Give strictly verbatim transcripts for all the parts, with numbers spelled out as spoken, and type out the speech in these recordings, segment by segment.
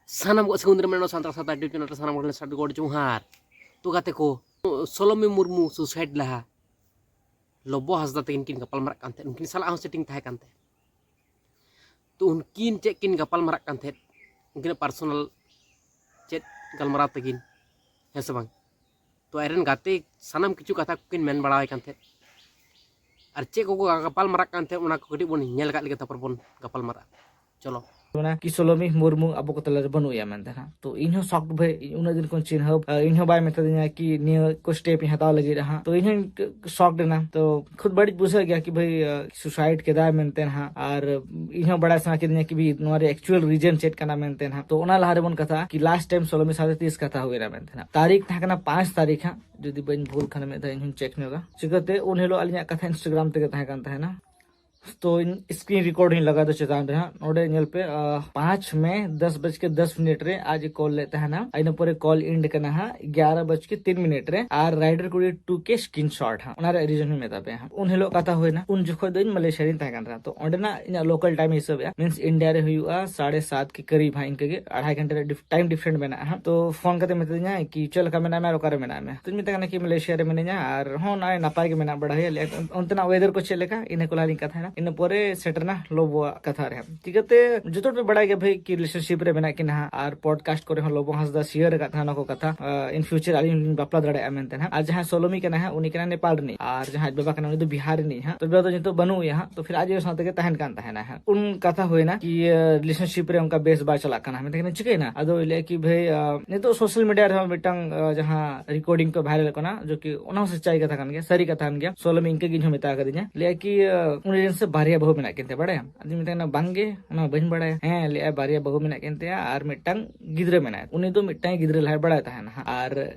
ᱥᱟᱱᱟᱢ ᱠᱚ ᱥᱟᱹᱜᱩᱱ ᱫᱟᱨᱟᱢ ᱥᱟᱱᱛᱟᱲ ᱥᱟᱶᱛᱟ YouTube channel ᱨᱮ ᱥᱟᱱᱟᱢ ᱦᱚᱲ ᱥᱟᱹᱜᱩᱱ ᱡᱚᱦᱟᱨ᱾ ᱛᱚ ᱜᱟᱛᱮ ᱠᱚ, ᱥᱳᱞᱳᱢᱤ ᱢᱩᱨᱢᱩ suicide ᱞᱟᱦᱟ ᱞᱚᱵᱚ ᱦᱟᱸᱥᱫᱟ ᱛᱟᱹᱠᱤᱱ ᱠᱤᱱ ᱜᱟᱯᱟᱞ ᱢᱟᱨᱟᱜ ᱠᱟᱱ ᱛᱟᱦᱮᱸᱫ, ᱩᱱᱠᱤᱱ ᱥᱟᱞᱟᱜ ᱦᱚᱸ setting ᱛᱟᱦᱮᱸ ᱠᱟᱱ ᱛᱟᱦᱮᱸᱫ᱾ ᱛᱚ ᱩᱱᱠᱤᱱ ᱪᱮᱫ ᱠᱤᱱ ᱜᱟᱯᱟᱞ ᱢᱟᱨᱟᱜ ᱠᱟᱱ ᱛᱟᱦᱮᱸᱫ, ᱩᱱᱠᱤᱱᱟᱜ personal ᱪᱮᱫ ᱜᱟᱞᱢᱟᱨᱟᱣ ᱛᱟᱹᱠᱤᱱ, ᱦᱮᱸ ᱥᱮ ᱵᱟᱝ? ᱛᱚ ᱟᱡᱨᱮᱱ ᱜᱟᱛᱮ ᱥᱟᱱᱟᱢ ᱠᱤᱪᱷᱩ ᱠᱟᱛᱷᱟ ᱠᱚᱠᱤᱱ ᱢᱮᱱ ᱵᱟᱲᱟᱣᱟᱭ ᱠᱟᱱ ᱛᱟᱦᱮᱸᱫ, ᱟᱨ ᱪᱮᱫ ᱠᱚᱠᱚ ᱜᱟᱯᱟᱞ ᱢᱟᱨᱟᱜ ᱠᱟᱱ ᱛᱟᱦᱮᱸᱫ, ᱚᱱᱟ ᱠᱚ ᱠᱟᱹᱴᱤᱡ ᱵᱚᱱ ᱧᱮᱞ ᱠᱟᱜ ᱞᱮᱜᱮ, ᱛᱟᱨᱯᱚᱨ ᱵᱚᱱ ᱜᱟᱯᱟᱞ ᱢᱟᱨᱟᱜᱼᱟ᱾ ᱪᱚᱞᱚ᱾ ᱚᱱᱟ ᱠᱤ ᱥᱳᱞᱳᱢᱤ ᱢᱩᱨᱢᱩ ᱟᱵᱚ ᱠᱚ ᱛᱟᱞᱟᱨᱮ ᱵᱟᱹᱱᱩᱜ ᱮᱭᱟ ᱢᱮᱱᱛᱮ ᱦᱟᱸᱜ᱾ ᱛᱚ ᱤᱧ ᱦᱚᱸ shocked ᱵᱷᱟᱹᱭ, ᱩᱱᱟᱹᱜ ᱫᱤᱱ ᱠᱷᱚᱱ ᱪᱤᱱᱦᱟᱹᱯ, ᱟᱨ ᱤᱧ ᱦᱚᱸ ᱵᱟᱭ ᱢᱮᱛᱟᱫᱤᱧᱟ ᱠᱤ ᱱᱤᱭᱟᱹ ᱠᱚ step ᱤᱧ ᱦᱟᱛᱟᱣ ᱞᱟᱹᱜᱤᱫ ᱦᱟᱸᱜ᱾ ᱛᱚ ᱤᱧ ᱦᱚᱸ shocked ᱮᱱᱟ᱾ ᱛᱚ ᱠᱷᱩᱫ ᱵᱟᱹᱲᱤᱡ ᱵᱩᱡᱷᱟᱹᱜ ᱜᱮᱭᱟ ᱠᱤ ᱵᱷᱟᱹᱭ, ᱟᱸ, suicide ᱠᱮᱫᱟᱭ ᱢᱮᱱᱛᱮ ᱦᱟᱸᱜ, ᱟᱨ ᱤᱧ ᱦᱚᱸ ᱵᱟᱲᱟᱭ ᱥᱟᱱᱟ ᱠᱤᱫᱤᱧᱟ ᱠᱤ ᱵᱷᱟᱹᱭ ᱱᱚᱣᱟ ᱨᱮ actual reason ᱪᱮᱫ ᱠᱟᱱᱟ ᱢᱮᱱᱛᱮ ᱦᱟᱸᱜ᱾ ᱛᱚ ᱚᱱᱟ ᱞᱟᱦᱟ ᱨᱮᱵᱚᱱ ᱠᱟᱛᱷᱟᱜᱼᱟ ᱠᱤ last time ᱥᱳᱞᱳᱢᱤ ᱥᱟᱶᱛᱮ ᱛᱤᱥ ᱠᱟᱛᱷᱟ ᱦᱩᱭᱱᱟ ᱢᱮᱱᱛᱮ ᱦᱟᱸᱜ᱾ ᱛᱟᱹᱨᱤᱠᱷ ᱛᱟᱦᱮᱸ ᱠᱟᱱᱟ ᱯᱟᱸᱪ ᱛᱟᱹᱨᱤᱠᱷ ᱦᱟᱸᱜ, ᱡᱩᱫᱤ ᱵᱟᱹᱧ ᱵᱷᱩᱞ ᱠᱷᱟᱱ ᱢᱤᱫ ᱫᱷᱟᱣ ᱤᱧ ᱦᱚᱸᱧ check ᱧᱚᱜᱟ᱾ ᱪᱤᱠᱟᱹᱛᱮ ᱩᱱ ᱦᱤᱞᱳᱜ ᱟᱹᱞᱤᱧᱟᱜ ᱠᱟᱛᱷᱟ Instagram ᱛᱮᱜᱮ ᱛᱟᱦᱮᱸ ᱠᱟᱱ ᱛᱟᱦᱮᱱᱟ᱾ ᱛᱚ ᱤᱧ screen record ᱦᱚᱸᱧ ᱞᱟᱜᱟᱣ ᱫᱟ ᱪᱮᱛᱟᱱ ᱨᱮ ᱦᱟᱸᱜ᱾ ᱱᱚᱰᱮ ᱧᱮᱞ ᱯᱮ, ᱟᱸ, ᱯᱟᱸᱪ ᱢᱮ, ᱫᱚᱥ ᱵᱟᱡ ᱠᱮ ᱫᱚᱥ ᱢᱤᱱᱤᱴ ᱨᱮ ᱟᱡ ᱮ call ᱞᱮᱫ ᱛᱟᱦᱮᱱᱟ᱾ ᱤᱱᱟᱹ ᱯᱚᱨᱮ call end ᱠᱟᱱᱟ ᱦᱟᱸᱜ ᱜᱭᱟᱨᱟ ᱵᱟᱡ ᱠᱮ ᱛᱤᱱ ᱢᱤᱱᱤᱴ ᱨᱮ, ᱟᱨ rider ᱠᱩᱲᱤ two ᱠᱮ screenshot ᱦᱟᱸᱜ᱾ ᱚᱱᱟ ᱨᱮᱭᱟᱜ reason ᱦᱚᱸᱧ ᱢᱮᱛᱟ ᱯᱮᱭᱟ ᱦᱟᱸᱜ᱾ ᱩᱱ ᱦᱤᱞᱳᱜ ᱠᱟᱛᱷᱟ ᱦᱩᱭᱱᱟ, ᱩᱱ ᱡᱚᱠᱷᱚᱡ ᱫᱚ ᱤᱧ ᱢᱟᱞᱮᱥᱤᱭᱟ ᱨᱤᱧ ᱛᱟᱦᱮᱸ ᱠᱟᱱ ᱛᱟᱦᱮᱱᱟ᱾ ᱛᱚ ᱚᱸᱰᱮᱱᱟᱜ ᱤᱧᱟᱹᱜ local time ᱦᱤᱥᱟᱹᱵ ᱮᱜᱼᱟ, means India ᱨᱮ ᱦᱩᱭᱩᱜᱼᱟ ᱥᱟᱲᱮ ᱥᱟᱛ ᱠᱮ ᱠᱟᱹᱨᱤᱵ ᱦᱟᱸᱜ, ᱤᱱᱠᱟᱹ ᱜᱮ ᱟᱲᱟᱭ ᱜᱷᱚᱱᱴᱟ ᱨᱮ dif-, time different ᱢᱮᱱᱟᱜᱼᱟ ᱦᱟᱸᱜ᱾ ᱛᱚ ᱯᱷᱳᱱ ᱠᱟᱛᱮ ᱢᱮᱛᱟᱫᱤᱧᱟᱭ ᱠᱤ ᱪᱮᱫ ᱞᱮᱠᱟ ᱢᱮᱱᱟᱜ ᱢᱮᱭᱟ ᱟᱨ ᱚᱠᱟᱨᱮ ᱢᱮᱱᱟᱜ ᱢᱮᱭᱟ? ᱛᱚᱧ ᱢᱮᱛᱟᱭ ᱠᱟᱱᱟ ᱠᱤ ᱢᱟᱞᱮᱥᱤᱭᱟ ᱨᱮ ᱢᱤᱱᱟᱹᱧᱟ ᱟᱨ ᱦᱚᱸ ᱱᱚᱜᱼᱚᱭ ᱱᱟᱯᱟᱭ ᱜᱮ ᱢᱮᱱᱟᱜ ᱵᱟᱲᱟ ᱦᱩᱭᱩᱜᱼᱟ᱾ ᱞᱟᱹᱭᱟ ᱚᱱᱛᱮᱱᱟᱜ weather ᱠᱚ ᱪᱮᱫ ᱞᱮᱠᱟ, ᱤᱱᱟᱹ ᱠᱚ ᱞᱟᱦᱟ ᱞᱤᱧ ᱠᱟᱛᱷᱟᱭᱮᱱᱟ᱾ ᱤᱱᱟᱹ ᱯᱚᱨᱮ ᱥᱮᱴᱮᱨᱱᱟ ᱞᱚᱵᱚᱣᱟᱜ ᱠᱟᱛᱷᱟ ᱨᱮ ᱦᱟᱸᱜ᱾ ᱪᱤᱠᱟᱹᱛᱮ ᱡᱚᱛᱚ ᱦᱚᱲ ᱯᱮ ᱵᱟᱲᱟᱭ ᱜᱮᱭᱟ ᱵᱷᱟᱹᱭ ᱠᱤ relationship ᱨᱮ ᱢᱮᱱᱟᱜ ᱠᱤᱱᱟ ᱦᱟᱸᱜ, ᱟᱨ podcast ᱠᱚᱨᱮ ᱦᱚᱸ ᱞᱚᱵᱚ ᱦᱟᱸᱥᱫᱟ share ᱟᱠᱟᱫ ᱛᱟᱦᱮᱱᱟ ᱚᱱᱟ ᱠᱚ ᱠᱟᱛᱷᱟ, ᱟᱸ, in future ᱟᱹᱞᱤᱧ ᱞᱤᱧ ᱵᱟᱯᱞᱟ ᱫᱟᱲᱮᱭᱟᱜᱼᱟ ᱢᱮᱱᱛᱮ ᱦᱟᱸᱜ᱾ ᱟᱨ ᱡᱟᱦᱟᱸᱭ ᱥᱳᱞᱳᱢᱤ ᱠᱟᱱᱟᱭ ᱦᱟᱸᱜ, ᱩᱱᱤ ᱠᱟᱱᱟᱭ ᱱᱮᱯᱟᱞ ᱨᱤᱱᱤᱡ, ᱟᱨ ᱡᱟᱦᱟᱸᱭ ᱟᱡ ᱵᱟᱵᱟ ᱠᱟᱱᱟᱭ ᱩᱱᱤ ᱫᱚ ᱵᱤᱦᱟᱨ ᱨᱤᱱᱤᱡ ᱦᱟᱸᱜ᱾ ᱛᱚ ᱵᱮᱵᱟ ᱫᱚ ᱱᱤᱛᱚᱜ ᱵᱟᱹᱱᱩᱜ ᱮᱭᱟ ᱦᱟᱸᱜ᱾ ᱛᱚ ᱯᱷᱤᱨ ᱟᱡ ᱟᱭᱳ ᱥᱟᱶ ᱛᱮᱜᱮ ᱛᱟᱦᱮᱱ ᱠᱟᱱ ᱛᱟᱦᱮᱱᱟ ᱦᱟᱸᱜ᱾ ᱩᱱ ᱠᱟᱛᱷᱟ ᱦᱩᱭᱱᱟ ᱠᱤ, ᱟᱸ, relationship ᱨᱮ ᱚᱱᱠᱟ ᱵᱮᱥ ᱵᱟᱭ ᱪᱟᱞᱟᱜ ᱠᱟᱱᱟ᱾ ᱢᱮᱛᱟᱭ ᱠᱟᱱᱟ ᱪᱤᱠᱟᱹᱭᱮᱱᱟ? ᱟᱫᱚ ᱞᱟᱹᱭᱟ ᱠᱤ ᱵᱷᱟᱹᱭ, ᱟᱸ, ᱱᱤᱛᱚᱜ social media ᱨᱮᱦᱚᱸ ᱢᱤᱫᱴᱟᱝ, ᱟᱸ, ᱡᱟᱦᱟᱸ recording ᱠᱚ viral ᱠᱟᱱᱟ, ᱡᱚ ᱠᱤ ᱚᱱᱟ ᱦᱚᱸ ᱥᱟᱹᱪᱟᱭ ᱠᱟᱛᱷᱟ ᱠᱟᱱ ᱜᱮᱭᱟ, ᱥᱟᱹᱨᱤ ᱠᱟᱛᱷᱟ ᱠᱟᱱ ᱜᱮᱭᱟ᱾ ᱥᱳᱞᱳᱢᱤ ᱤᱱᱠᱟᱹ ᱜᱮ ᱤᱧ ᱦᱚᱸ ᱢᱮᱛᱟ ᱠᱟᱫᱤᱧᱟ, ᱞᱟᱹᱭᱟ ᱠᱤ, ᱟᱸ, ᱩᱱᱤ ᱨᱮᱱ ᱥᱮ ᱵᱟᱨᱭᱟ ᱵᱟᱹᱦᱩ ᱢᱮᱱᱟᱜ ᱠᱤᱱ ᱛᱟᱭᱟ, ᱵᱟᱲᱟᱭᱟᱢ? ᱟᱫᱚᱧ ᱢᱮᱛᱟᱭ ᱠᱟᱱᱟ ᱵᱟᱝ ᱜᱮ, ᱚᱱᱟ ᱵᱟᱹᱧ ᱵᱟᱲᱟᱭᱟ᱾ ᱦᱮᱸ, ᱞᱟᱹᱭᱟᱭ ᱵᱟᱨᱭᱟ ᱵᱟᱹᱦᱩ ᱢᱮᱱᱟᱜ ᱠᱤᱱ ᱛᱟᱭᱟ ᱟᱨ ᱢᱤᱫᱴᱟᱝ ᱜᱤᱫᱽᱨᱟᱹ ᱢᱮᱱᱟᱭᱟ᱾ ᱩᱱᱤ ᱫᱚ ᱢᱤᱫᱴᱟᱝ ᱜᱤᱫᱽᱨᱟᱹ ᱞᱟᱦᱟᱭ ᱵᱟᱲᱟᱭ ᱛᱟᱦᱮᱱᱟ ᱦᱟᱸᱜ, ᱟᱨ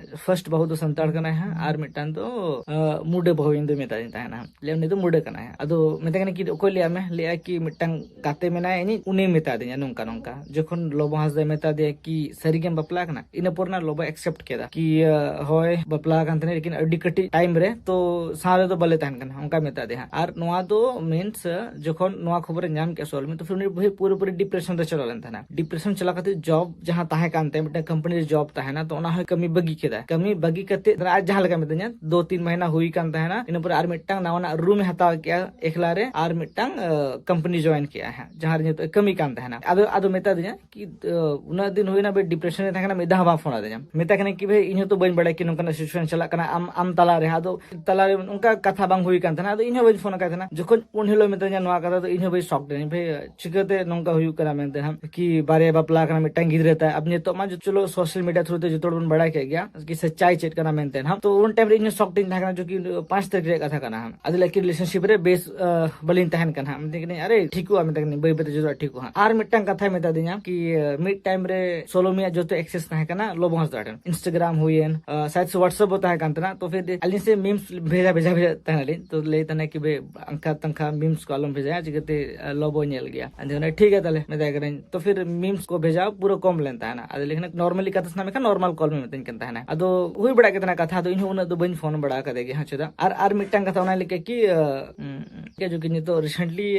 first ᱵᱟᱹᱦᱩ ᱫᱚ ᱥᱟᱱᱛᱟᱲ ᱠᱟᱱᱟᱭ ᱦᱟᱸᱜ, ᱟᱨ ᱢᱤᱫᱴᱟᱝ ᱫᱚ, ᱟᱸ, ᱢᱩᱰᱟᱹ ᱵᱟᱹᱦᱩ ᱤᱧ ᱫᱚ ᱢᱮᱛᱟᱫᱤᱧ ᱛᱟᱦᱮᱱᱟ ᱦᱟᱸᱜ᱾ ᱞᱟᱹᱭᱟ ᱩᱱᱤ ᱫᱚ ᱢᱩᱰᱟᱹ ᱠᱟᱱᱟᱭ ᱦᱟᱸᱜ᱾ ᱟᱫᱚ ᱢᱮᱛᱟᱭ ᱠᱟᱱᱟ ᱠᱤ ᱚᱠᱚᱭ ᱞᱟᱹᱭᱟᱫ ᱢᱮ? ᱞᱟᱹᱭᱟ ᱠᱤ ᱢᱤᱫᱴᱟᱝ ᱜᱟᱛᱮ ᱢᱮᱱᱟᱭᱟ ᱤᱧᱤᱡ, ᱩᱱᱤ ᱢᱮᱛᱟ ᱫᱤᱧᱟ ᱱᱚᱝᱠᱟ ᱱᱚᱝᱠᱟ᱾ ᱡᱚᱠᱷᱚᱱ ᱞᱚᱵᱚ ᱦᱟᱸᱥᱫᱟᱭ ᱢᱮᱛᱟ ᱫᱮᱭᱟ ᱠᱤ ᱥᱟᱹᱨᱤ ᱜᱮᱢ ᱵᱟᱯᱞᱟ ᱟᱠᱟᱱᱟ, ᱤᱱᱟᱹ ᱯᱚᱨ ᱱᱟ ᱞᱚᱵᱚ accept ᱠᱮᱫᱟ ᱠᱤ, ᱟᱸ, ᱦᱳᱭ, ᱵᱟᱯᱞᱟ ᱟᱠᱟᱱ ᱛᱟᱦᱮᱱᱟ, ᱞᱮᱠᱤᱱ ᱟᱹᱰᱤ ᱠᱟᱹᱴᱤᱡ time ᱨᱮ, ᱛᱚ ᱥᱟᱶ ᱨᱮᱫᱚ ᱵᱟᱞᱮ ᱛᱟᱦᱮᱱ ᱠᱟᱱᱟ, ᱚᱱᱠᱟ ᱢᱮᱛᱟ ᱫᱮᱭᱟ ᱦᱟᱸᱜ᱾ ᱟᱨ ᱱᱚᱣᱟ ᱫᱚ means ᱥᱮ ᱡᱚᱠᱷᱚᱱ ᱱᱚᱣᱟ ᱠᱷᱚᱵᱚᱨᱮ ᱧᱟᱢ ᱠᱮᱫᱟ ᱥᱳᱞᱳᱢᱤ, ᱛᱚ ᱯᱷᱤᱨ ᱩᱱᱤ ᱵᱷᱟᱹᱭ ᱯᱩᱨᱟᱹᱯᱩᱨᱤ ᱰᱤᱯᱨᱮᱥᱚᱱ ᱨᱮ ᱪᱟᱞᱟᱣ ᱞᱮᱱ ᱛᱟᱦᱮᱱᱟ᱾ ᱰᱤᱯᱨᱮᱥᱚᱱ ᱪᱟᱞᱟᱣ ᱠᱟᱛᱮ ᱡᱚᱵ ᱡᱟᱦᱟᱸ ᱛᱟᱦᱮᱸ ᱠᱟᱱ ᱛᱟᱭᱟ, ᱢᱤᱫᱴᱟᱝ ᱠᱳᱢᱯᱟᱱᱤ ᱨᱮ ᱡᱚᱵ ᱛᱟᱦᱮᱱᱟ, ᱛᱚ ᱚᱱᱟ ᱦᱚᱸ ᱠᱟᱹᱢᱤ ᱵᱟᱹᱜᱤ ᱠᱮᱫᱟ᱾ ᱠᱟᱹᱢᱤ ᱵᱟᱹᱜᱤ ᱠᱟᱛᱮ ᱟᱡ ᱡᱟᱦᱟᱸ ᱞᱮᱠᱟ ᱢᱤᱛᱟᱹᱧᱟ, ᱫᱩ ᱛᱤᱱ ᱢᱟᱦᱤᱱᱟ ᱦᱩᱭ ᱠᱟᱱ ᱛᱟᱦᱮᱱᱟ, ᱤᱱᱟᱹ ᱯᱚᱨᱮ ᱟᱨ ᱢᱤᱫᱴᱟᱝ ᱱᱟᱣᱟᱱᱟᱜ ᱨᱩᱢ ᱮ ᱦᱟᱛᱟᱣ ᱠᱮᱜᱼᱟ ᱮᱠᱞᱟ ᱨᱮ, ᱟᱨ ᱢᱤᱫᱴᱟᱝ ᱠᱳᱢᱯᱟᱱᱤ ᱡᱚᱭᱮᱱ ᱠᱮᱜᱼᱟ ᱦᱟᱸᱜ, ᱡᱟᱦᱟᱸ ᱨᱮ ᱱᱤᱛᱚᱜ ᱮ ᱠᱟᱹᱢᱤ ᱠᱟᱱ ᱛᱟᱦᱮᱱᱟ᱾ ᱟᱫᱚ ᱟᱫᱚ ᱢᱮᱛᱟ ᱫᱤᱧᱟ ᱠᱤ, ᱩᱱᱟᱹᱜ ᱫᱤᱱ ᱦᱩᱭᱱᱟ ᱵᱷᱟᱹᱭ ᱰᱤᱯᱨᱮᱥᱚᱱ ᱨᱮ ᱛᱟᱦᱮᱸ ᱠᱟᱱᱟ, ᱢᱤᱫ ᱫᱷᱟᱣ ᱦᱚᱸ ᱵᱟᱢ ᱯᱷᱳᱱ ᱟᱫᱤᱧᱟ᱾ ᱢᱮᱛᱟ ᱠᱟᱹᱱᱟᱹᱧ ᱠᱤ ᱵᱷᱟᱹᱭ ᱤᱧ ᱦᱚᱸ ᱛᱚ ᱵᱟᱹᱧ ᱵᱟᱲᱟᱭᱟ ᱠᱤ ᱱᱚᱝᱠᱟᱱᱟᱜ ᱥᱤᱪᱩᱭᱮᱥᱚᱱ ᱪᱟᱞᱟᱜ ᱠᱟᱱᱟ, ᱟᱢ ᱟᱢ ᱛᱟᱞᱟᱨᱮ, ᱟᱫᱚ ᱛᱟᱞᱟᱨᱮ ᱚᱱᱠᱟ ᱠᱟᱛᱷᱟ ᱵᱟᱝ ᱦᱩᱭ ᱠᱟᱱ ᱛᱟᱦᱮᱱᱟ, ᱟᱫᱚ ᱤᱧ ᱦᱚᱸ ᱵᱟᱹᱧ ᱯᱷᱳᱱ ᱟᱠᱟᱫ ᱛᱟᱦᱮᱱᱟ᱾ ᱡᱚᱠᱷᱚᱱ ᱩᱱ ᱦᱤᱞᱳᱜ ᱢᱮᱛᱟᱹᱧᱟ ᱱᱚᱣᱟ ᱠᱟᱛᱷᱟ, ᱫᱚ ᱤᱧ ᱦᱚᱸ ᱵᱷᱟᱹᱭ ᱥᱚᱠ ᱮᱱᱟᱹᱧ, ᱵᱷᱟᱹᱭ ᱪᱤᱠᱟᱹᱛᱮ ᱱᱚᱝᱠᱟ ᱦᱩᱭᱩᱜ ᱠᱟᱱᱟ ᱢᱮᱱᱛᱮ ᱦᱟᱸᱜ, ᱠᱤ ᱵᱟᱨᱭᱟ ᱵᱟᱯᱞᱟ ᱠᱟᱱᱟ, ᱢᱤᱫᱴᱟᱝ ᱜᱤᱫᱽᱨᱟᱹ ᱛᱟᱭ᱾ ᱟᱵ ᱱᱤᱛᱚᱜ ᱢᱟ ᱪᱚᱞᱚ ᱥᱳᱥᱟᱞ ᱢᱤᱰᱤᱭᱟ ᱛᱷᱨᱩ ᱛᱮ ᱡᱚᱛᱚ ᱦᱚᱲ ᱵᱚᱱ ᱵᱟᱲᱟᱭ ᱠᱮᱫ ᱜᱮᱭᱟ ᱠᱤ ᱥᱟᱪᱟᱭ ᱪᱮᱫ ᱠᱟᱱᱟ ᱢᱮᱱᱛᱮ ᱦᱟᱸᱜ᱾ ᱛᱚ ᱩᱱ ᱴᱟᱭᱤᱢ ᱨᱮ ᱤᱧ ᱦᱚᱸ ᱥᱚᱠ ᱨᱤᱧ ᱛᱟᱦᱮᱸ ᱠᱟᱱᱟ, ᱡᱚᱠᱤ ᱯᱟᱸᱪ ᱛᱟᱹᱨᱤᱠᱷ ᱨᱮᱭᱟᱜ ᱠᱟᱛᱷᱟ ᱠᱟᱱᱟ ᱦᱟᱸᱜ᱾ ᱟᱫᱚ ᱞᱟᱹᱭᱟ ᱠᱤ ᱨᱤᱞᱮᱥᱚᱱᱥᱤᱯ ᱨᱮ ᱵᱮᱥ ᱵᱟᱹᱞᱤᱧ ᱛᱟᱦᱮᱱ ᱠᱟᱱᱟ ᱦᱟᱸᱜ᱾ ᱢᱮᱛᱟᱹᱧ ᱠᱟᱹᱱᱟᱹᱧ, ᱟᱨᱮ ᱴᱷᱤᱠᱚᱜᱼᱟ, ᱢᱮᱛᱟᱹᱧ ᱠᱟᱹᱱᱟᱹᱧ ᱵᱟᱹᱭ ᱵᱟᱹᱭᱛᱮ ᱡᱚᱛᱚᱣᱟᱜ ᱴᱷᱤᱠᱚᱜᱼᱟ ᱦᱟᱸᱜ᱾ ᱟᱨ ᱢᱤᱫᱴᱟᱝ ᱠᱟᱛᱷᱟᱭ ᱢᱮᱛᱟ ᱫᱤᱧᱟ ᱠᱤ ᱢᱤᱫ ᱴᱟᱭᱤᱢ ᱨᱮ ᱥᱳᱞᱳᱢᱤ ᱭᱟᱜ ᱡᱚᱛᱚ ᱮᱠᱥᱮᱥ ᱛᱟᱦᱮᱸ ᱠᱟᱱᱟ ᱞᱚᱵᱚ ᱦᱟᱸᱥᱫᱟ ᱴᱷᱮᱱ, ᱤᱱᱥᱴᱟᱜᱨᱟᱢ ᱦᱩᱭᱮᱱ, ᱥᱟᱭᱮᱫ ᱥᱮ ᱣᱟᱴᱥᱮᱯ ᱦᱚᱸ ᱛᱟᱦᱮᱸ ᱠᱟᱱ ᱛᱟᱦᱮᱱᱟ᱾ ᱛᱚ ᱯᱷᱤᱨ ᱟᱹᱞᱤᱧ ᱥᱮ ᱢᱤᱢᱥ ᱵᱷᱮᱡᱟ ᱵᱷᱮᱡᱟ ᱵᱷᱮᱡᱟ ᱛᱟᱦᱮᱱᱟᱞᱤᱧ, ᱛᱚ ᱞᱟᱹᱭ ᱛᱟᱦᱮᱱᱟ ᱠᱤ ᱵᱷᱟᱹᱭ ᱟᱝᱠᱟ ᱛᱟᱝᱠᱟ ᱢᱤᱢᱥ ᱠᱚ ᱟᱞᱚᱢ ᱵᱷᱮᱡᱟᱭᱟ, ᱪᱤᱠᱟᱹᱛᱮ ᱞᱚᱵᱚ ᱧᱮᱞ ᱜᱮᱭᱟ᱾ ᱟᱫᱚ ᱚᱱᱟ ᱴᱷᱤᱠ ᱜᱮᱭᱟ ᱛᱟᱦᱞᱮ ᱢᱮᱛᱟᱭ ᱠᱟᱹᱱᱟᱹᱧ᱾ ᱛᱚ ᱯᱷᱤᱨ ᱢᱤᱢᱥ ᱠᱚ ᱵᱷᱮᱡᱟ ᱯᱩᱨᱟᱹ ᱠᱚᱢ ᱞᱮᱱ ᱛᱟᱦᱮᱱᱟ᱾ ᱟᱫᱚ ᱞᱟᱹᱭ ᱠᱟᱱᱟ ᱱᱚᱨᱢᱟᱞᱤ ᱠᱟᱛᱷᱟ ᱥᱟᱱᱟ ᱢᱮ ᱠᱷᱟᱱ ᱱᱚᱨᱢᱟᱞ ᱠᱚᱞ ᱢᱮ, ᱢᱤᱛᱟᱹᱧ ᱠᱟᱱ ᱛᱟᱦᱮᱱᱟ᱾ ᱟᱫᱚ ᱦᱩᱭ ᱵᱟᱲᱟ ᱠᱮᱫ ᱛᱟᱦᱮᱱᱟ ᱠᱟᱛᱷᱟ, ᱟᱫᱚ ᱤᱧ ᱦᱚᱸ ᱩᱱᱟᱹᱜ ᱫᱚ ᱵᱟᱹᱧ ᱯᱷᱳᱱ ᱵᱟᱲᱟ ᱟᱠᱟᱫᱮ ᱜᱮ ᱦᱟᱸᱜ ᱪᱮᱫᱟᱜ᱾ ᱟᱨ ᱟᱨ ᱢᱤᱫᱴᱟᱝ ᱠᱟᱛᱷᱟ ᱚᱱᱟ ᱞᱮᱠᱟ ᱠᱤ, ᱟᱸ, ᱩᱸ, ᱡᱚᱠᱤ ᱱᱤᱛᱚᱜ ᱨᱤᱥᱮᱱᱴᱞᱤ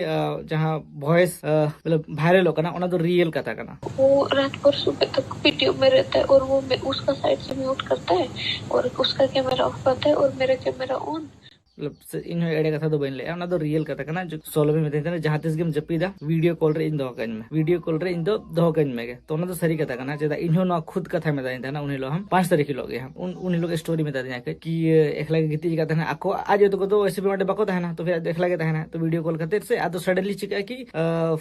ᱡᱟᱦᱟᱸ ᱵᱷᱚᱭᱮᱥ ᱢᱚᱛᱞᱚᱵ ᱵᱷᱟᱭᱨᱟᱞᱚᱜ ᱠᱟᱱᱟ, ᱚᱱᱟ ᱫᱚ ᱨᱤᱭᱮᱞ ᱠᱟᱛᱷᱟ ᱠᱟᱱᱟ᱾ वो रात भर सुबह तक वीडियो में रहता है और वो मैं उसका साइड से म्यूट करता है और उसका कैमरा ऑफ करता है और मेरा कैमरा ऑन। ᱢᱚᱛᱞᱚᱵ ᱥᱮ ᱤᱧ ᱦᱚᱸ ᱮᱲᱮ ᱠᱟᱛᱷᱟ ᱫᱚ ᱵᱟᱹᱧ ᱞᱟᱹᱭᱟ, ᱚᱱᱟ ᱫᱚ ᱨᱤᱭᱮᱞ ᱠᱟᱛᱷᱟ ᱠᱟᱱᱟ᱾ ᱡᱚ-, ᱥᱳᱞᱳᱢᱤ ᱢᱤᱛᱟᱹᱧ ᱛᱟᱦᱮᱱᱟ, "ᱡᱟᱦᱟᱸ ᱛᱤᱥ ᱜᱮᱢ ᱡᱟᱹᱯᱤᱫᱟ, ᱵᱷᱤᱰᱤᱭᱳ ᱠᱚᱞ ᱨᱮ ᱤᱧ ᱫᱚᱦᱚ ᱠᱟᱹᱧ ᱢᱮ, ᱵᱷᱤᱰᱤᱭᱳ ᱠᱚᱞ ᱨᱮ ᱤᱧ ᱫᱚ ᱫᱚᱦᱚ ᱠᱟᱹᱧ ᱢᱮ ᱜᱮ᱾" ᱛᱚ ᱚᱱᱟ ᱫᱚ ᱥᱟᱹᱨᱤ ᱠᱟᱛᱷᱟ ᱠᱟᱱᱟ᱾ ᱪᱮᱫᱟᱜ ᱤᱧ ᱦᱚᱸ ᱱᱚᱣᱟ ᱠᱷᱩᱫ ᱠᱟᱛᱷᱟᱭ ᱢᱮᱛᱟᱫᱤᱧ ᱛᱟᱦᱮᱱᱟ ᱩᱱ ᱦᱤᱞᱳᱜ ᱦᱚᱸ, ᱯᱟᱸᱪ ᱛᱟᱹᱨᱤᱠᱷ ᱦᱤᱞᱳᱜ ᱜᱮ ᱦᱟᱸᱜ᱾ ᱩᱱ, ᱩᱱ ᱦᱤᱞᱳᱜ ᱜᱮ ᱥᱴᱳᱨᱤ ᱢᱮᱛᱟᱫᱤᱧᱟ ᱠᱤ, ᱮᱠᱞᱟ ᱜᱮ ᱜᱤᱛᱤᱡ ᱟᱠᱟᱫ ᱛᱟᱦᱮᱱᱟ᱾ ᱟᱠᱚ ᱟᱡ ᱟᱭᱳ ᱛᱟᱠᱚ ᱫᱚ ᱚᱭᱥᱮ ᱵᱤᱢᱟᱨ ᱨᱮ ᱵᱟᱠᱚ ᱛᱟᱦᱮᱱᱟ, ᱛᱚ ᱯᱷᱤᱨ ᱟᱡ ᱫᱚ ᱮᱠᱞᱟ ᱜᱮ ᱛᱟᱦᱮᱱᱟ᱾ ᱛᱚ ᱵᱷᱤᱰᱤᱭᱳ ᱠᱚᱞ ᱠᱷᱟᱹᱛᱤᱨ ᱥᱮ ᱟᱫᱚ ᱥᱟᱰᱮᱱᱞᱤ ᱪᱤᱠᱟᱹᱜᱼᱟ ᱠᱤ,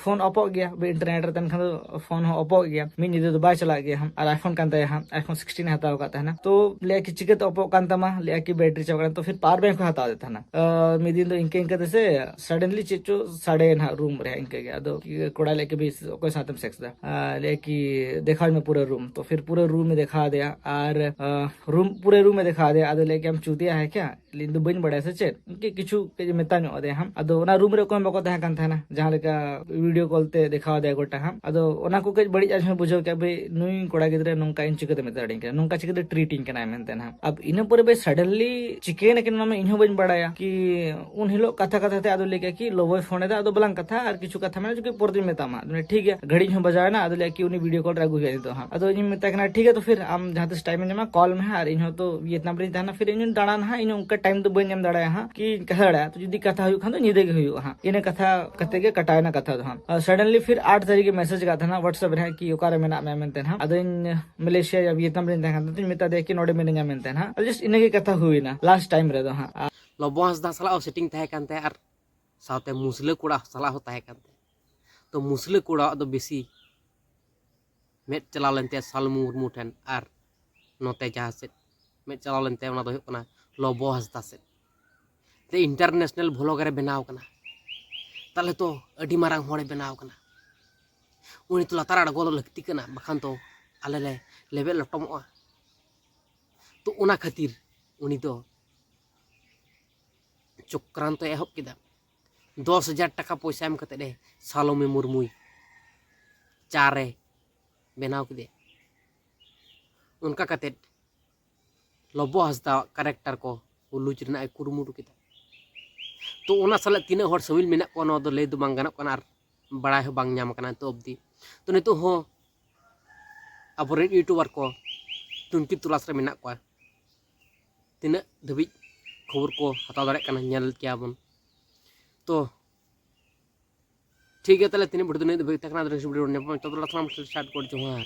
ᱯᱷᱳᱱ ᱚᱯᱚᱜ ᱜᱮᱭᱟ, ᱤᱱᱴᱟᱨᱱᱮᱴ ᱨᱮ ᱛᱟᱦᱮᱱ ᱠᱷᱟᱱ ᱫᱚ ᱯᱷᱳᱱ ᱦᱚᱸ ᱚᱯᱚᱜ ᱜᱮᱭᱟ, ᱢᱤᱫ ᱧᱤᱫᱟᱹ ᱫᱚ ᱵᱟᱭ ᱪᱟᱞᱟᱜ ᱜᱮᱭᱟ ᱦᱟᱸᱜ᱾ ᱟᱨ ᱟᱭᱯᱷᱳᱱ ᱠᱟᱱ ᱛᱟᱭᱟ ᱦᱟᱸᱜ, ᱟᱭᱯᱷᱳᱱ ᱥᱤᱠᱥᱴᱤᱱ ᱮ ᱦᱟᱛᱟᱣ ᱟᱠᱟᱫ ᱛᱟᱦᱮᱱᱟ᱾ ᱛᱚ ᱞᱟᱹᱭᱟ ᱠᱤ ᱪᱤᱠᱟᱹᱛᱮ ᱚᱯᱚᱜ ᱠᱟᱱ ᱛᱟᱢᱟ, ᱞᱟᱹᱭᱟ ᱠᱤ ᱵᱮᱴᱨᱤ ᱪᱟᱵᱟᱜ ᱠᱟᱱᱟ᱾ ᱛᱚ ᱯᱷᱤᱨ ᱯᱟᱣᱟᱨ ᱵᱮᱝᱠ ᱦᱚᱸ ᱦᱟᱛᱟᱣ ᱟᱫᱮ ᱛᱟᱦᱮᱱᱟ᱾ ᱟᱨ ᱢᱤᱫ ᱫᱤᱱ ᱫᱚ ᱤᱱᱠᱟᱹ ᱤᱱᱠᱟᱹ ᱛᱮᱥᱮ ᱥᱟᱰᱮᱱᱞᱤ ᱪᱮᱫ ᱪᱚ ᱥᱟᱰᱮ ᱱᱟᱦᱟᱜ ᱨᱩᱢ ᱨᱮ ᱤᱱᱠᱟᱹ ᱜᱮ᱾ ᱟᱫᱚ ᱠᱚᱲᱟ ᱞᱟᱹᱭ ᱠᱮᱫ, "ᱵᱤᱥ ᱚᱠᱚᱭ ᱥᱟᱶᱛᱮᱢ ᱥᱮᱠᱥ ᱮᱫᱟ?" ᱟᱨ ᱞᱟᱹᱭ ᱠᱤ, "ᱫᱮᱠᱷᱟᱣ ᱢᱮ ᱯᱩᱨᱟᱹ ᱨᱩᱢ᱾" ᱛᱚ ᱯᱷᱤᱨ ᱯᱩᱨᱟᱹ ᱨᱩᱢ ᱮ ᱫᱮᱠᱷᱟᱣ ᱟᱫᱮᱭᱟ, ᱟᱨ ᱨᱩᱢ, ᱯᱩᱨᱟᱹ ᱨᱩᱢ ᱮ ᱫᱮᱠᱷᱟᱣ ᱟᱫᱮᱭᱟ᱾ ᱟᱫᱚ ᱞᱟᱹᱭ ᱠᱮᱫ, "ᱟᱢ ᱪᱩᱛᱤᱭᱟ ᱦᱮ ᱠᱭᱟ?" ᱤᱧ ᱫᱚ ᱵᱟᱹᱧ ᱵᱟᱲᱟᱭᱟ ᱥᱮ ᱪᱮᱫ, ᱤᱱᱠᱟᱹ ᱠᱤᱪᱷᱩ ᱠᱟᱹᱡ ᱢᱮᱛᱟ ᱧᱚᱜ ᱟᱫᱮᱭᱟ ᱦᱟᱸᱜ᱾ ᱟᱫᱚ ᱚᱱᱟ ᱨᱩᱢ ᱨᱮ ᱚᱠᱚᱭ ᱦᱚᱸ ᱵᱟᱠᱚ ᱛᱟᱦᱮᱸ ᱠᱟᱱ ᱛᱟᱦᱮᱱᱟ, ᱡᱟᱦᱟᱸ ᱞᱮᱠᱟ ᱵᱷᱤᱰᱤᱭᱳ ᱠᱚᱞ ᱛᱮ ᱫᱮᱠᱷᱟᱣ ᱟᱫᱮᱭᱟ ᱜᱚᱴᱟ ᱦᱟᱸᱜ᱾ ᱟᱫᱚ ᱚᱱᱟ ᱠᱚ ᱠᱟᱹᱡ ᱵᱟᱹᱲᱤᱡ ᱟᱡ ᱦᱚᱸ ᱵᱩᱡᱷᱟᱹᱣ ᱠᱮᱫ, ᱵᱷᱟᱹᱭ, ᱱᱩᱭ ᱠᱚᱲᱟ ᱜᱤᱫᱽᱨᱟᱹ ᱱᱚᱝᱠᱟ ᱤᱧ ᱪᱤᱠᱟᱹᱛᱮ ᱢᱮᱛᱟ ᱫᱟᱲᱮᱭᱟᱹᱧ ᱠᱟᱱᱟ, ᱱᱚᱝᱠᱟ ᱪᱤᱠᱟᱹᱛᱮ ᱴᱨᱤᱴ ᱤᱧ ᱠᱟᱱᱟᱭ ᱢᱮᱱᱛᱮ ᱦᱟᱸᱜ᱾ ᱟᱵ ᱤᱱᱟᱹ ᱯᱚᱨᱮ ᱵᱷᱟᱹᱭ ᱥᱟᱰᱮᱱᱞᱤ ᱪᱤᱠᱟᱹᱭᱮᱱᱟ ᱠᱤᱱ ᱚᱱᱟ ᱢᱟ ᱤᱧ ᱦᱚᱸ ᱵᱟᱹᱧ ᱵᱟᱲᱟᱭᱟ, ᱠᱤ ᱩᱱ ᱦᱤᱞᱳᱜ ᱠᱟᱛᱷᱟ ᱠᱟᱛᱷᱟ ᱛᱮ ᱟᱫᱚ ᱞᱟᱹᱭ ᱠᱮᱫᱟ ᱠᱤ ᱞᱚᱵᱚᱭ ᱯᱷᱳᱱ ᱮᱫᱟ, ᱟᱫᱚ ᱵᱟᱞᱟᱝ ᱠᱟᱛᱷᱟ, ᱟᱨ ᱠᱤᱪᱷᱩ ᱠᱟᱛᱷᱟ ᱢᱮᱱᱟᱜᱼᱟ ᱡᱩᱫᱤ ᱯᱚᱨᱮ ᱛᱮᱧ ᱢᱮᱛᱟᱢᱟ᱾ ᱟᱫᱚ ᱴᱷᱤᱠ ᱜᱮᱭᱟ, ᱜᱷᱟᱹᱲᱤᱡ ᱦᱚᱸ ᱵᱟᱡᱟᱣ ᱮᱱᱟ, ᱟᱫᱚ ᱞᱟᱹᱭᱟ ᱠᱤ ᱩᱱᱤ ᱵᱷᱤᱰᱤᱭᱳ ᱠᱚᱞ ᱨᱮ ᱟᱹᱜᱩ ᱦᱩᱭᱩᱜᱼᱟ ᱱᱤᱛᱚᱜ ᱦᱟᱸᱜ᱾ ᱟᱫᱚ ᱤᱧ ᱢᱮᱛᱟᱭ ᱠᱟᱱᱟ, ᱴᱷᱤᱠ ᱜᱮᱭᱟ, ᱛᱚ ᱯᱷᱤᱨ ᱟᱢ ᱡᱟᱦᱟᱸ ᱛᱤᱥ ᱴᱟᱭᱤᱢ ᱮᱢ ᱧᱟᱢᱟ ᱠᱚᱞ ᱢᱮ ᱦᱟᱸᱜ, ᱟᱨ ᱤᱧ ᱦᱚᱸ ᱛᱚ ᱵᱷᱤᱭᱮᱛᱱᱟᱢ ᱨᱤᱧ ᱛᱟᱦᱮᱱᱟ, ᱯᱷᱤᱨ ᱤᱧ ᱦᱚᱸ ᱫᱟᱬᱟᱱᱟ ᱦᱟᱸᱜ, ᱤᱧ ᱦᱚᱸ ᱚᱱᱠᱟ ᱴᱟᱭᱤᱢ ᱫᱚ ᱵᱟᱹᱧ ᱧᱟᱢ ᱫᱟᱲᱮᱭᱟᱜᱼᱟ ᱦᱟᱸᱜ, ᱠᱤ ᱠᱟᱛᱷᱟ ᱫᱟᱲᱮᱭᱟᱜᱼᱟ, ᱛᱚ ᱡᱩᱫᱤ ᱠᱟᱛᱷᱟ ᱦᱩᱭᱩᱜ ᱠᱷᱟᱱ ᱫᱚ ᱧᱤᱫᱟᱹ ᱜᱮ ᱦᱩᱭᱩᱜᱼᱟ ᱦᱟᱸᱜ᱾ ᱤᱱᱟᱹ ᱠᱟᱛᱷᱟ ᱠᱟᱛᱮ ᱜᱮ ᱠᱟᱴᱟᱣ ᱮᱱᱟ ᱠᱟᱛᱷᱟ ᱫᱚ ᱦᱟᱸᱜ᱾ ᱟᱨ ᱥᱟᱰᱮᱱᱞᱤ ᱯᱷᱤᱨ ᱟᱴ ᱛᱟᱹᱨᱤᱠᱷ ᱮ ᱢᱮᱥᱮᱡᱽ ᱠᱟᱫ ᱛᱟᱦᱮᱱᱟ ᱣᱟᱴᱥᱮᱯ ᱨᱮ ᱦᱟᱸᱜ ᱠᱤ ᱚᱠᱟᱨᱮ ᱢᱮᱱᱟᱜ ᱢᱮᱭᱟ ᱢᱮᱱᱛᱮ ᱦᱟᱸᱜ᱾ ᱟᱫᱚᱧ ᱢᱟᱞᱮᱥᱤᱭᱟ ᱭᱟ ᱵᱷᱤᱭᱮᱛᱱᱟᱢ ᱨᱤᱧ ᱛᱟᱦᱮᱸ ᱠᱟᱱ ᱛᱟᱦᱮᱸ, ᱢᱮᱛᱟ ᱫᱮᱭᱟ ᱠᱤ ᱱᱚᱰᱮ ᱢᱤᱱᱟᱹᱧᱟ ᱢᱮᱱᱛᱮ ᱦᱟᱸᱜ᱾ ᱟᱫᱚ ᱡᱟᱥᱴ ᱤᱱᱟᱹᱜᱮ ᱠᱟᱛᱷᱟ ᱦᱩᱭᱱᱟ ᱞᱟᱥᱴ ᱴᱟᱭᱤᱢ ᱨᱮᱫᱚ ᱦᱟᱸᱜ᱾ ᱞᱚᱵᱚ ᱦᱟᱸᱥᱫᱟ ᱥᱟᱞᱟᱜ ᱦᱚᱸ ᱥᱮᱴᱤᱝ ᱛᱟᱦᱮᱸ ᱠᱟᱱ ᱛᱟᱭᱟ ᱟᱨ ᱥᱟᱶᱛᱮ ᱢᱩᱥᱞᱟᱹ ᱠᱚᱲᱟ ᱥᱟᱞᱟᱜ ᱦᱚᱸ ᱛᱟᱦᱮᱸ ᱠᱟᱱ ᱛᱟᱭᱟ᱾ ᱛᱚ ᱢᱩᱥᱞᱟᱹ ᱠᱚᱲᱟᱣᱟᱜ ᱫᱚ ᱵᱮᱥᱤ ᱢᱮᱫ ᱪᱟᱞᱟᱣ ᱞᱮᱱ ᱛᱟᱭᱟ ᱥᱟᱞᱢᱩ ᱢᱩᱨᱢᱩ ᱴᱷᱮᱱ, ᱟᱨ ᱱᱚᱛᱮ ᱡᱟᱦᱟᱸ ᱥᱮᱫ ᱢᱮᱫ ᱪᱟᱞᱟᱣ ᱞᱮᱱ ᱛᱟᱭᱟ ᱚᱱᱟ ᱫᱚ ᱦᱩᱭᱩᱜ ᱠᱟᱱᱟ ᱞᱚᱵᱚ ᱦᱟᱸᱥᱫᱟ ᱥᱮᱫ᱾ ᱛᱮ ᱤᱱᱴᱟᱨᱱᱮᱥᱱᱟᱞ ᱵᱷᱞᱚᱜᱟᱨᱮ ᱵᱮᱱᱟᱣ ᱠᱟᱱᱟ, ᱛᱟᱦᱚᱞᱮ ᱛᱚ ᱟᱹᱰᱤ ᱢᱟᱨᱟᱝ ᱦᱚᱲᱮ ᱵᱮᱱᱟᱣ ᱠᱟᱱᱟ᱾ ᱩᱱᱤ ᱛᱚ ᱞᱟᱛᱟᱨ ᱟᱬᱜᱚ ᱫᱚ ᱞᱟᱹᱠᱛᱤ ᱠᱟᱱᱟ, ᱵᱟᱠᱷᱟᱱ ᱛᱚ ᱟᱞᱮ ᱞᱮ ᱞᱮᱵᱮᱫ ᱞᱚᱴᱚᱢᱚᱜᱼᱟ᱾ ᱛᱚ ᱚᱱᱟ ᱠᱷᱟᱹᱛᱤᱨ ᱩᱱᱤ ᱫᱚ ᱪᱚᱠᱨᱟᱱᱛᱚᱭ ᱮᱦᱚᱵ ᱠᱮᱫᱟ᱾ ᱫᱚᱥ ᱦᱟᱡᱟᱨ ᱴᱟᱠᱟ ᱯᱚᱭᱥᱟ ᱮᱢ ᱠᱟᱛᱮᱫ ᱮ ᱥᱟᱞᱚᱢᱤ ᱢᱩᱨᱢᱩᱭ ᱪᱟᱨᱮ ᱵᱮᱱᱟᱣ ᱠᱮᱫᱮᱭᱟ᱾ ᱚᱱᱠᱟ ᱠᱟᱛᱮᱫ ᱞᱚᱵᱚ ᱦᱟᱸᱥᱫᱟᱣᱟᱜ ᱠᱮᱨᱮᱠᱴᱟᱨ ᱠᱚ ᱞᱩᱡᱽ ᱨᱮᱱᱟᱜ ᱮ ᱠᱩᱨᱩᱢᱩᱴᱩ ᱠᱮᱫᱟ᱾ ᱛᱚ ᱚᱱᱟ ᱥᱟᱞᱟᱜ ᱛᱤᱱᱟᱹᱜ ᱦᱚᱲ ᱥᱟᱹᱢᱤᱞ ᱢᱮᱱᱟᱜ ᱠᱚᱣᱟ ᱱᱚᱣᱟ ᱫᱚ ᱞᱟᱹᱭ ᱫᱚ ᱵᱟᱝ ᱜᱟᱱᱚᱜ ᱠᱟᱱᱟ ᱟᱨ ᱵᱟᱲᱟᱭ ᱦᱚᱸ ᱵᱟᱝ ᱧᱟᱢ ᱟᱠᱟᱱᱟ ᱱᱤᱛᱚᱜ ᱚᱵᱫᱤ᱾ ᱛᱚ ᱱᱤᱛᱚᱜ ᱦᱚᱸ ᱟᱵᱚᱨᱮᱱ ᱭᱩᱴᱩᱵᱟᱨ ᱠᱚ ᱛᱩᱱᱠᱷᱤ ᱛᱚᱞᱟᱥ ᱨᱮ ᱢᱮᱱᱟᱜ ᱠᱚᱣᱟ, ᱛᱤᱱᱟᱹᱜ ᱫᱷᱟᱹᱵᱤᱡ ᱠᱷᱚᱵᱚᱨ ᱠᱚ ᱦᱟᱛᱟᱣ ᱫᱟᱲᱮᱭᱟᱜ ᱠᱟᱱᱟ ᱧᱮᱞ ᱠᱮᱭᱟ ᱵᱚᱱ᱾ ᱛᱚ ᱴᱷᱤᱠ ᱜᱮᱭᱟ, ᱛᱟᱦᱚᱞᱮ ᱛᱤᱱᱟᱹᱜ ᱵᱷᱤᱰᱤᱭᱳ ᱫᱚ ᱱᱤᱭᱟᱹ ᱫᱷᱟᱹᱵᱤᱡ ᱛᱟᱦᱮᱸ ᱠᱟᱱᱟ᱾ ᱟᱫᱚ next video ᱨᱮ ᱧᱟᱯᱟᱢ, ᱛᱚᱛᱚ ᱞᱟᱛᱷᱟᱢ ᱥᱟᱴ ᱠᱚ ᱡᱚᱦᱟᱨ᱾